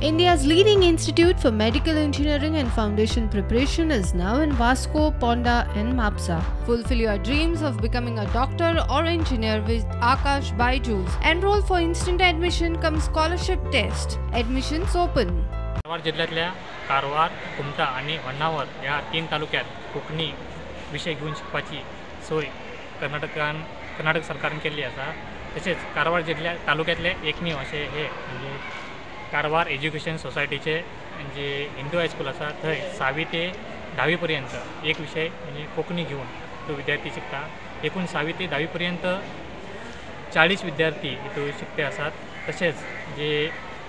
India's leading institute for medical engineering and foundation preparation is now in Vasco, Ponda and Mapsa. Fulfill your dreams of becoming a doctor or engineer with Aakash Byju's. Enroll for instant admission cum scholarship test. Admissions open. Karwar जिल्ह्यातल्या कारवार, कुमठा आणि होन्नावर ह्या 3 तालुक्यात कोंकणी विषय घेऊन शिकपाची सोय कर्नाटक सरकारान केल्ली आसा. तशेंच कारवार जिल्ल्या तालुक्यांतले एकमेव अशें हे म्हणजे कारवार एज्युकेशन सोसायटीचे जे हिंदू हायस्कूल आसा थंय 6वी ते 10वी पर्यंत एक विशय म्हणजे कोंकणी घेवन तो विद्यार्थी शिकता. एकूण 6वी ते 10वी पर्यंत 40 विद्यार्थी हितून शिकते आसात. तशेंच जे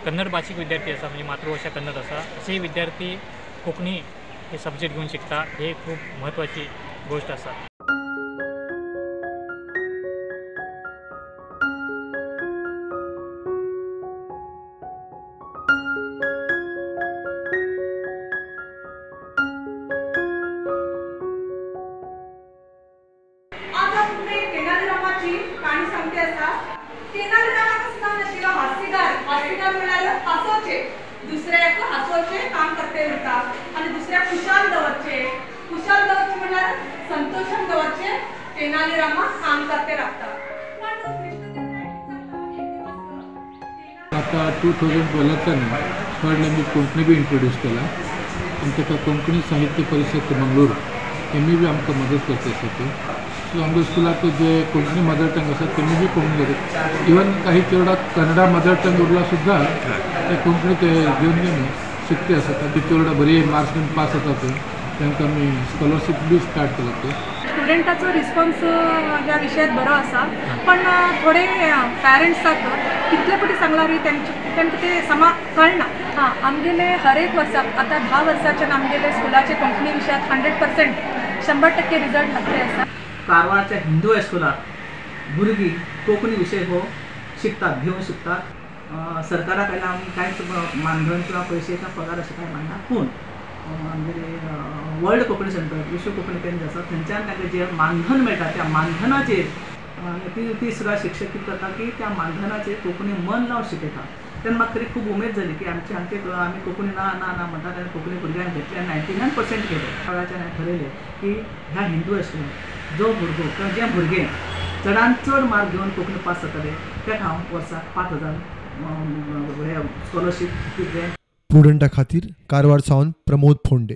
कन्नड भाशीक विद्यार्थी आसा म्हणजे मातृभाशा कन्नड आसा अशेय विद्यार्थी कोंकणी हे सब्जेक्ट घेवन शिकता. हे खूब म्हत्वाची गोश्ट आसा. कहाणी सांगते आसा. तेनालीरामा कसं नाव आशिल्लो हास्यगार. हास्यगार म्हळ्यार हांसोवचें, दुसऱ्याक हांसोवचें काम करते उरता आनी दुसऱ्याक खुशाल दवरचें. खुशाल दवरचें म्हळ्यार संतोशान दवरचें तेनालीरामा काम करते रावता. आतां 2012 third language Konkani be introduce केला आनी ताका कोंकणी साहित्य परिशद मंगळूर हेमी बी आमकां मदत करता आसा. ते सो आमच्या स्कुलाक जे कोंकणी मदर टंग आसा तेमी बी कोंकणी घेतात. इवन काही चेरडाक कन्नडा मदर टंग उरला सुद्दां ते कोंकणी ते घेवन घेवन शिकते आसात आनी ते चेरडा बरी मार्क्स घेवन पास जाता. ते तांकां आमी स्कॉलरशीप बी स्टार्ट केला. ते स्टुडंटाचो रिस्पॉन्स ह्या विशयात बरो आसा, पण थोडे पॅरंट्साक कितले फावटी सांगलां रे तांकां ते समा कळना. हां, आमगेले हर एक वर्साक आतां 10 वर्साच्यान आमगेले स्कुलाचे कोंकणी विशयात 100% 100% रिजल्ट लागले आसा. कारवारच्या हिंदू हायस्कुलात भुरगीं कोंकणी विशय हो शिकतात, घेवन शिकतात. सरकारा कडल्यान आमी कांयच मानधन किंवा पयशे किंवा पगार अशें कांय मागना, पूण आमगेले वर्ल्ड कोंकणी सेंटर विश्व कोंकणी केंद्र आसा थंयच्यान तांकां जें मानधन मेळटा त्या मानधनाचेर ती सुद्दां शिक्षक कितें करता की त्या मानधनाचेर कोंकणी मन लावन शिकयता. तेन्ना म्हाका खरी खूब उमेद जाली की आमचे आमचे आमी कोंकणी ना ना ना म्हणटा तेन्ना कोंकणी भुरग्यांक घेतले आनी 99% केले. त्या वेळाच्यान हांवें ठरयलें की ह्या हिंदू हायस्कुलांत जो भुरगो किंवा जें भुरगें चडान चड मार्क घेवन कोंकणी पास जातलें ताका हांव वर्साक 5,000 हे स्कॉलरशीप दितलें. प्रुडंटा खातीर कारवार सावन प्रमोद फोंडे.